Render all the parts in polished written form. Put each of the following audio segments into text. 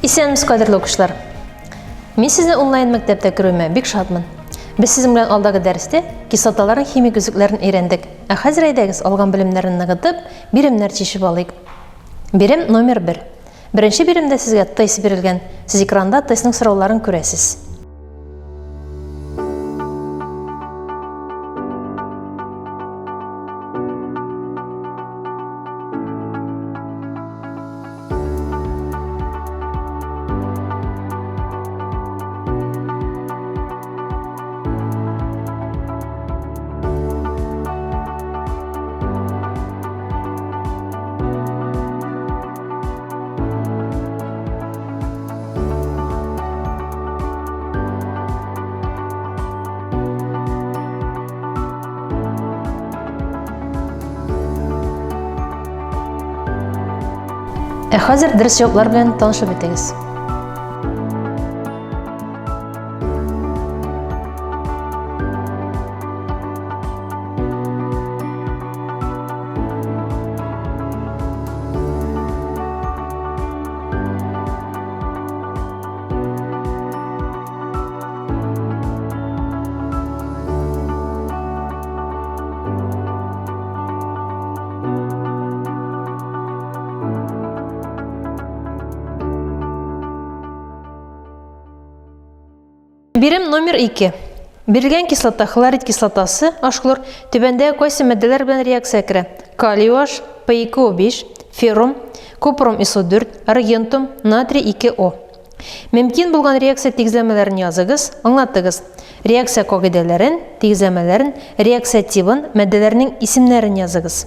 Исәнмесез, кадерле укучылар! Мин сезне онлайн мәктәптә күрүемә бик шатмын. Без сезнең белән алдагы дәрестә кислоталарның химик үзлекләрен өйрәндек. Ә хәзер әйдәгез, алган белемнәрне ныгытып, биремнәр чишеп алыйк. Бирем номер 1. Беренче биремдә сезгә тест бирелгән. Сез экранда тестның сорауларын күрәсез. Ә хәзер дөрес җаваплар белән танышып үтегез. Бирем номер 2. Бирелгән кислота хлорид кислотасы, H-хлор, түбәндәге кайсы матдәләр белән реакция керә? Калий OH, P2O5, феррум, купром SO4, аргентум, натрий 2O. Мөмкин булган реакция тигезләмәләрен языгыз, аңлатыгыз. Реакция кагыйдәләрен, тигезләмәләрен, реакция тибын, матдәләрнең исемнәрен языгыз.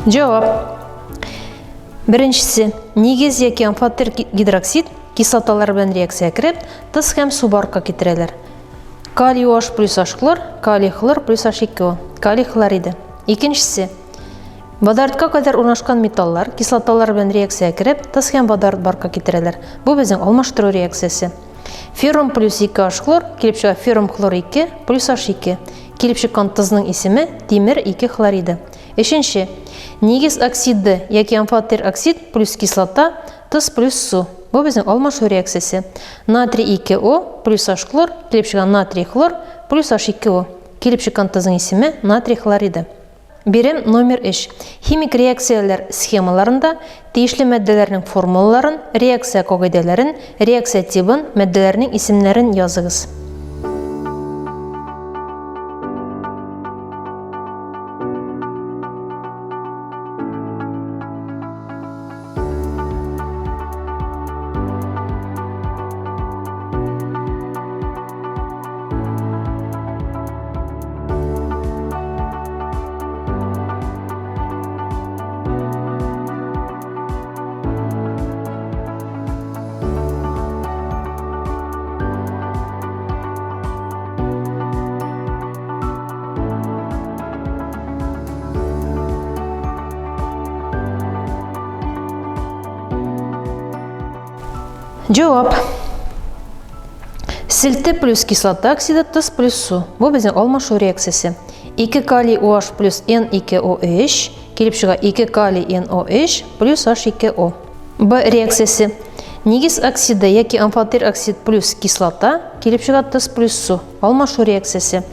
Җавап. Беренчесе, нигез яки амфотер гидроксид кислоталар белән реакция кереп, тоз һәм су барлыкка китерәләр. Калий OH плюс H хлор, калий хлор плюс H2O, калий хлориды. Икенчесе, водородка кадәр урнашкан металлар кислоталар белән реакция кереп, тоз һәм водород барлыкка китерәләр. Бу безнең алмаштыру реакциясе. Феррум плюс 2 H хлор килеп чыга феррум хлор 2 плюс H2. Килеп чыккан тозның исеме тимер 2 хлориды. Өченче. Нигез оксиды яки амфотер оксид плюс кислота, тоз плюс су. Бу безнең алмашу реакциясе. Натрий 2О плюс H хлор килеп чыга натрий хлор плюс H2O. Килеп чыккан тозның исеме натрий хлориды. Бирем номер 3. Химик реакцияләр схемаларында тиешле матдәләрнең формулаларын, реакция кагыйдәләрен, реакция тибын, матдәләрнең исемнәрен языгыз. Җавап. Селте плюс кислота оксиды тоз плюс су. Бу безнең алмашу реакциясе. 2 калий OH плюс N2O3 килеп чыга 2 калий NOH плюс H2O. Б реакциясе. Нигез оксиды яки амфотер оксид плюс кислота килеп чыга тоз плюс су. Алмашу реакциясе.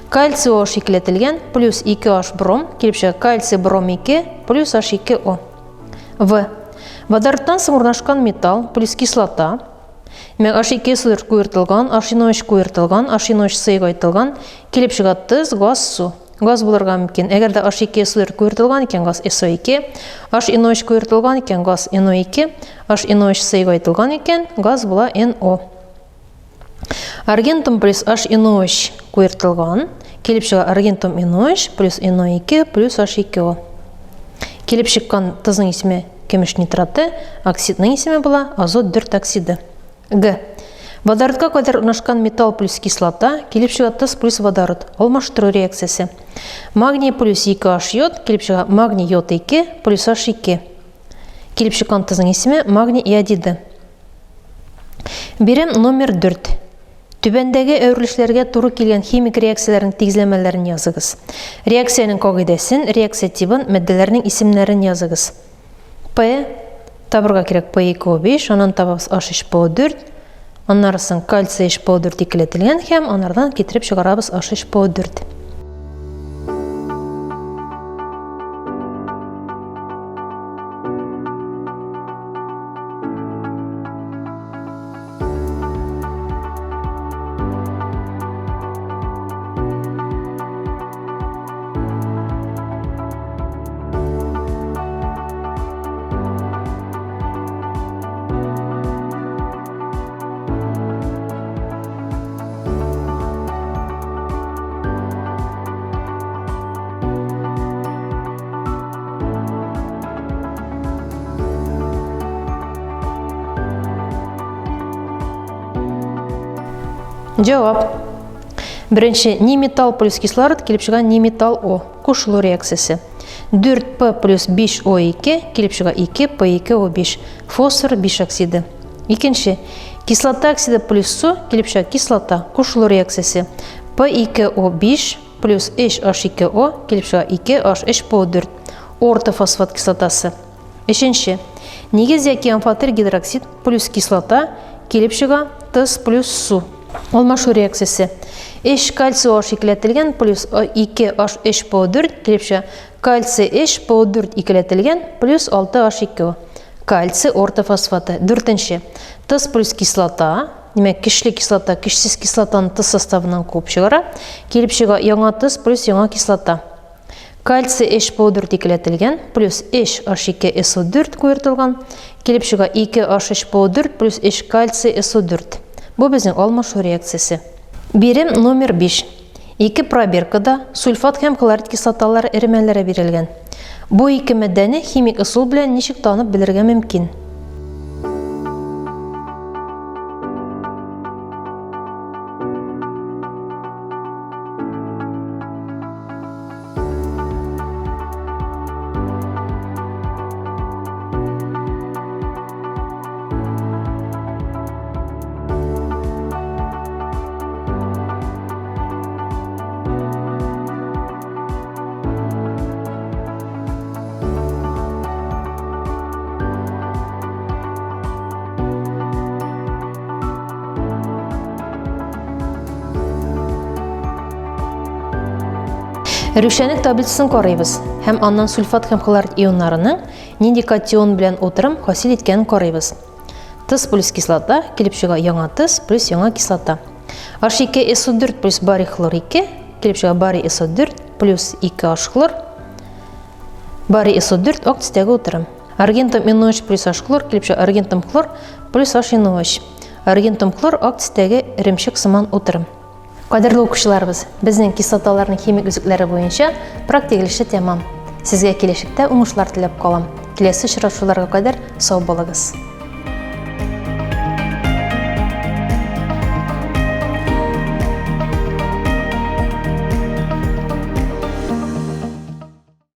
Кальций OH икеләтелгән плюс 2H бром килеп чыга кальций бром 2 плюс H2O. В. Водородтан соң урнашкан металл плюс кислота. Димәк, H2 су куертылган, H3 куертылган, H3 сыегайтылган, килеп чыга тоз, газ, су. Газ булырга мөмкин. Әгәр дә H2 су куертылган икән, газ SO2, H3 куертылган икән, газ NO2, H3 сыегайтылган икән, газ була NO. Аргентум плюс HNO3 куертылган. Килеп чыга аргентум NO3 плюс NO2 плюс H2O. Килеп чыккан тозның исеме көмеш нитраты, оксидның исеме була азот 4 оксиды. Г. Водородка кадәр урнашкан металл плюс кислота, килеп чыга тоз плюс водород. Алмаштыру реакциясе. Магний плюс 2 H йод, килеп чыга магний йод 2 плюс H2. Килеп чыккан тозның исеме магний иодиды. Бирем номер 4. Түбәндәге әверелешләргә туры килгән химик реакцияләрнең тигезләмәләрен языгыз. Реакциянең кагыйдәсен, реакция тибын, матдәләрнең исемнәрен языгыз. П табырга кирәк P2O5, аннан табабыз H3PO4, аннары соң кальций 3PO4 икеләтелгән һәм анардан китереп чыгарабыз H3PO4. Җавап. Беренче ни металл плюс кислород килеп чыга ни металл О. Кушылу реакциясе. 4П плюс 5О2 килеп чыга 2П2О5. Фосфор 5 оксиды. Икенче. Кислота оксиды плюс су килеп чыга кислота. Кушылу реакциясе. П2О5 плюс 3H2O килеп чыга 2H3PO4. Ортофосфат кислотасы. Өченче. Нигез яки амфотер гидроксид плюс кислота килеп чыга тоз плюс су. Алмашу реакциясе. 3 кальций OH икеләтелгән плюс 2 H3PO4 килеп чыга кальций 3PO4 икеләтелгән плюс 6 H2O. Кальций ортофосфаты. Дүртенче. Тоз плюс кислота. Димәк, көчле кислота көчсез кислотаны тоз составыннан куып чыгара. Килеп чыга яңа тоз плюс яңа кислота. Кальций 3PO4 икеләтелгән, плюс 3 H2SO4 куертылган, килеп чыга 2 H3PO4 плюс 3 кальций SO4. Бу безнең алмашу реакциясе. Бирем номер 5. Ике пробиркада сульфат һәм хлорид кислоталары эремәләре бирелгән. Бу ике матдәне химик ысул белән ничек танып белергә мөмкин? Рүшәнек таблицасын карыйбыз һәм аннан сульфат һәм хлорид ионнарының нинди катион белән утырым хасил иткәнен карыйбыз. Тоз плюс кислота килеп чыга яңа тоз плюс яңа кислота. H2SO4 плюс барий хлор 2 килеп чыга барий SO4 плюс 2H хлор барий SO4 ак төстәге утырым. Аргентум NOH плюс H хлор килеп чыга аргентум хлор плюс H NOH. Аргентум хлор ак төстәге эремчек сыман утырым. Кадерле укучыларыбыз, безнең кислоталарның химик үзлекләре буенча практик өлеше тәмам. Сезгә киләчәктә уңышлар теләп калам. Киләсе очрашуларга кадәр сау булыгыз.